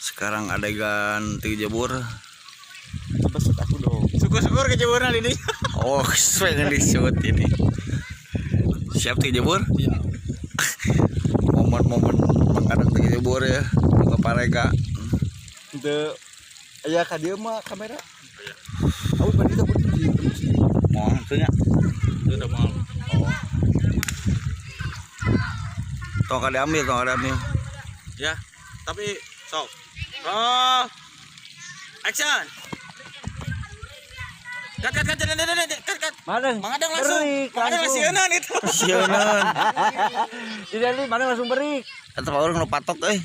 Sekarang adegan tijebur. Besut aku dong. Syukur-syukur kejeburna di dieu. Oh, pengen di-shoot ini. Siap tijebur? Iya. Momen-momen mengadang tijebur ya. Ke Parega. Henteu aya ka dieu mah kamera. Aku bari teh di terus. Mau nya. Itu udah mau. Oh. Tong ka diambil, tong ka diambil. Ya, tapi sok. Oh. Action. Cut cut cut cut cut cut cut. Mana? Mang Adang langsung. Berik, Mang Adang langsung. sieun itu. Sieuneun. Di dari mana langsung berik. Eta urang nu patok euy.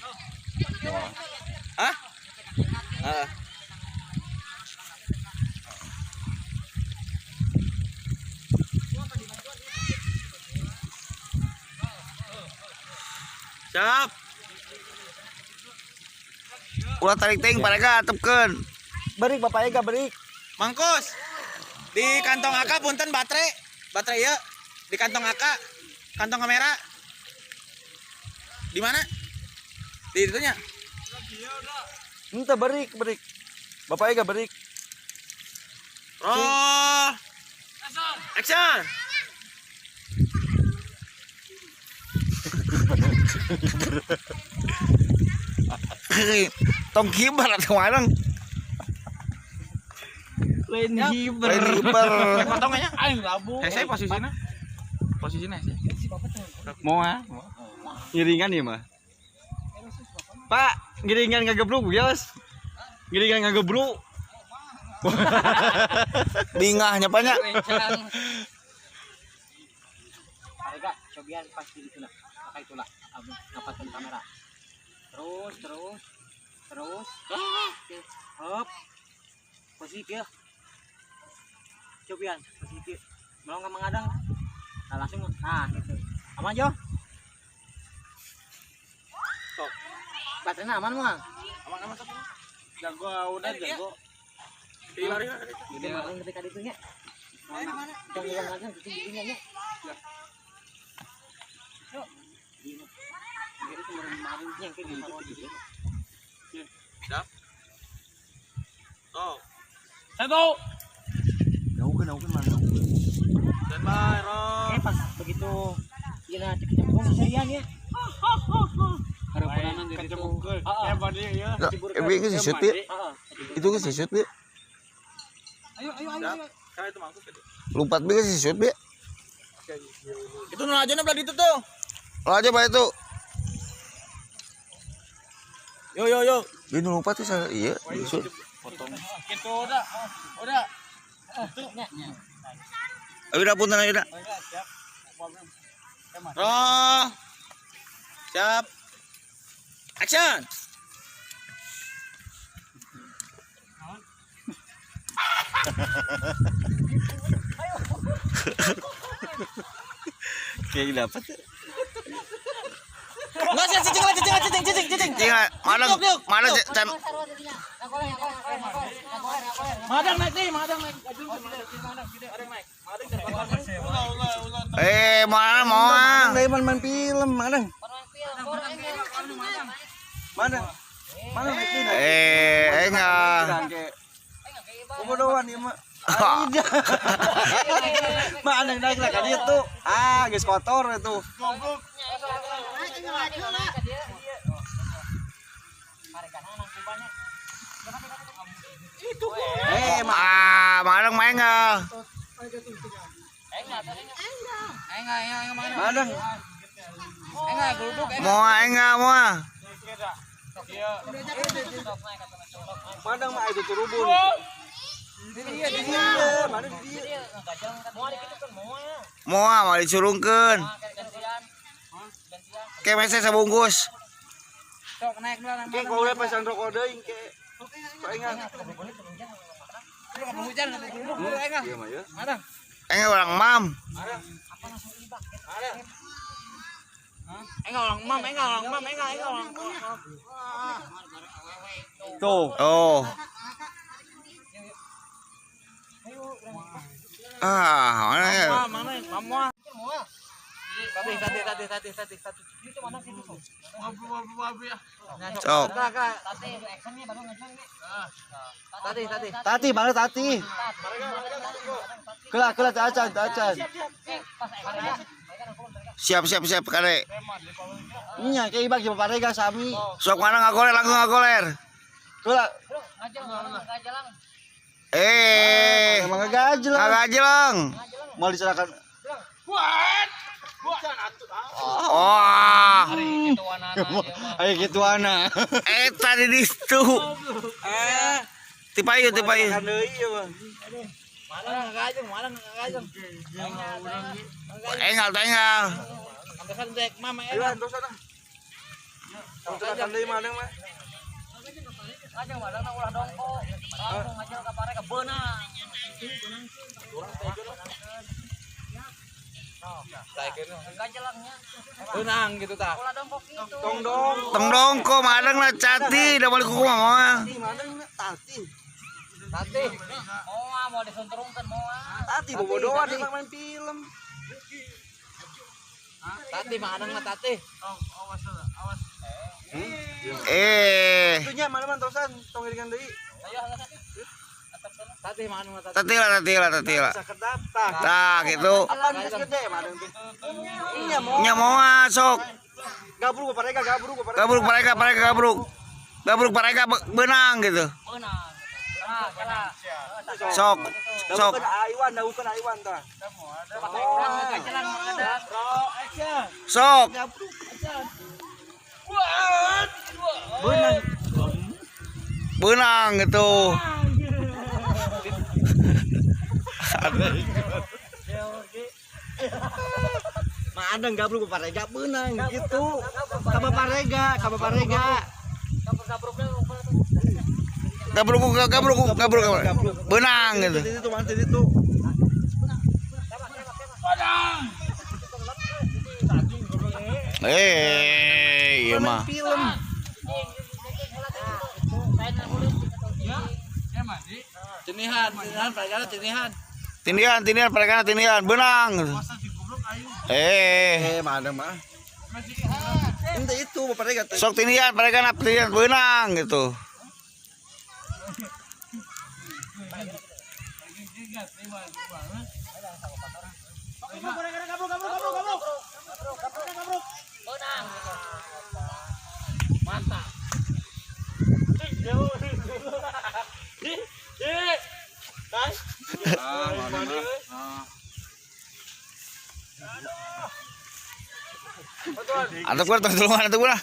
Hah? Heeh. Siap. Ulah tarik teuing Parega atepkeun. Berik Bapak Ega berik. Mangkus. Di kantong AK punten baterai. Baterai ya. Di kantong AK. Kantong kamera. Di mana? Di itunya. Henteu berik berik. Bapak Ega berik. Roll. Action. Tong kibar atuh Mang. Lain hiber. Lain hiber. Potong aja. Aing labu. Hese posisinya. Posisinya hese. Moa. Ngiringan ieu mah. Pak, ngiringan ngagebruk bios. Ngiringan ngagebruk. Bingah nya Pak nya. Parega, cobian pasti itulah, pakai itulah, dapatkan kamera. Terus, terus, terus, hop, posisi ya. Cobian, posisi. Mau nggak mengadang? Nah langsung, nah gitu. Aman Jo? Sok. Baterainya aman mah? Aman aman sok. Jago udah jago. Lari lari. Jadi maling ketika itunya. Jangan hilang lagi, kucing gini nya. Yuk. Gini. Jadi kemarin-kemarin yang kayak gitu. Siap. Sok. Satu. Jauhkeun jauhkeun mana. Standby roll. Eh pas begitu gila cek serian ya. Harapanan jadi itu. Heeh. ya. Eh, geus di-shoot ieu. Heeh. Itu geus di-shoot ieu. Ayo ayo ayo. Siap. Karena itu mangkus gitu. Lompat bi geus di-shoot bi. Itu nu aja belah ditu tuh. Lo aja Pak itu. Yo yo yo. Dia nu lompat sih iya di-shoot. Potong. Gitu udah. Udah. Ayo udah punten ayo udah. Roll. Siap. Action. Kayak dapat. Enggak sih, cicing lah, cicing, cicing, cicing, cicing. Iya, mana mana can Madang naik nih, madang naik. Madang naik. Eh, mana mau ah. Dari main film, mana? Mana? Mana naik nih? Eh, enggak. Komodoan ieu mah. Aida. Mana naik lah ka dieu tuh. Ah, geus kotor itu. Eh, ah, madang main enggak? Madang. Mau enggak mau? Madang mah itu turubun. Iya, mana di dieu. Moal mau dicurungkeun. Ke mese sabungkus. Ke kalau udah pasang rokok deui ke. Sok enggak. Iya mah ya. Enggak orang mam. Enggak orang mam, enggak orang mam, enggak enggak orang. Tuh. Oh. Ah, mana ya? Mana? Mamua. Tati. Itu mana sih itu? Sok. Tati actionnya baru ngejeng. Tati. Tati mana Tati? Kela tacan. Siap kade. Nya kayak ibak jeung parega sami. Sok mana ngagoler langsung ngagoler. Kela. Eh, Emang ngagajeleng. ngagajeleng. Mau diserahkan. Wah, Ayo gitu ana. eta di ditu. Tipayu. Kan deui ieu mah. Malang ngagajeng. Enggal. Antosan dek mama Ayo antosan ah. Antosan deui mah mah. Ngajeng madang ulah dongko. Langsung ngajeng ka parega beunang. Ngajelangnya. Benang gitu tah. Ulah dongkok gitu. Tong dong. Tong dongko madang lah cati da balik kuku mah. Tati madang tati. Tati. Moa mau disunturungkeun moa. Tati bobodoan emang main film. Tati mah mah tati. Eh, Itunya mana mah antosan tong iringan deui. Tati mah mah tati. tati lah. Sakedap tah. Tah gitu. Apa geus gede madang teh? Iya mau. Nya moal sok. Gabruk parega gabruk parega. Gabruk parega gabruk. Gabruk parega beunang gitu. Beunang. Nah, kela. Sok. Daukeun Aiwan, daukeun Aiwan tah. Sok. Beunang. Beunang gitu. Madang gabruk parega beunang gitu. Kaba parega, kaba parega. Gabruk. Beunang gitu. Itu mana itu. Eh, iya mah. Film. Tinihan, parega tinihan. Tindihan parega tindihan beunang. Eh, Eh, madang mah. Ente itu parega teh. sok tindihan parega tindihan beunang gitu. Atau gua tulungan atau gua.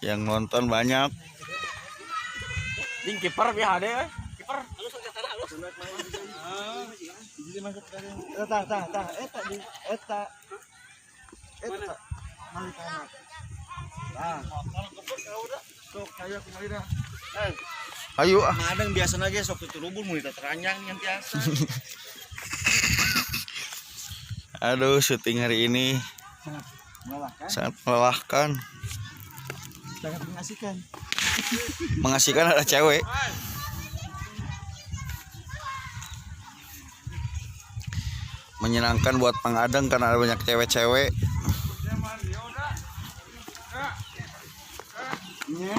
Yang nonton banyak. Ding kiper bi hade we. Tah tah tah eta di eta. Eta. Malikana. Tah. Sok aya kumaha dah. Ayo ah. Madang biasa ge sok tuturubul mun teranyang yang biasa. Aduh, syuting hari ini Melelahkan. sangat melelahkan. Sangat mengasihkan. Mengasihkan ada cewek. Menyenangkan buat Mang Adeng karena ada banyak cewek-cewek. Nya.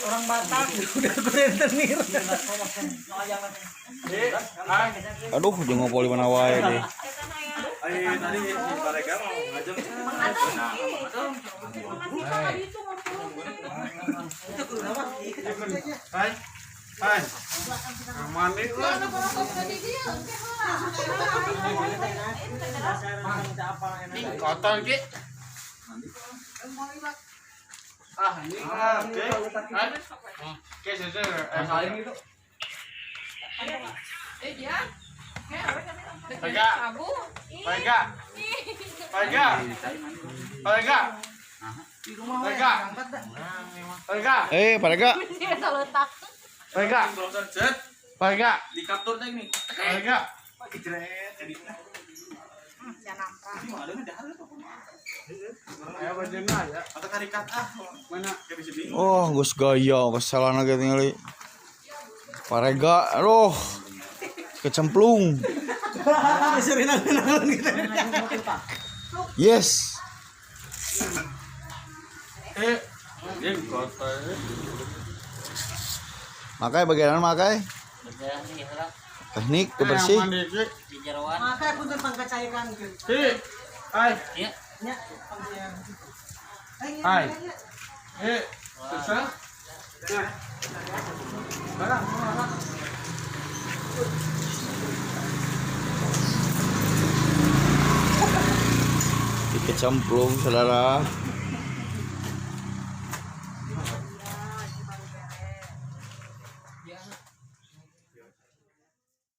Orang Batak udah rentenir. Aduh, jeung ngobrol di mana wae deh. Kotor ki. Eh, parega. Pak Di kaptur teh ini. Pak. Ayo bajena ya. Atau karikat ah. Mana? Oh, geus gaya kesalana ge tingali. Parega, aduh. Kecemplung. Yes. Eh, ini kotor. Makai bagian makai. Teknik kebersih. Di jeroan. Maka punten pangkacaikan gitu. Si. Hai. Iya. Nya, pangsian. Hai. Eh, susah. Nah. Barang, barang. Dikecemplung, saudara.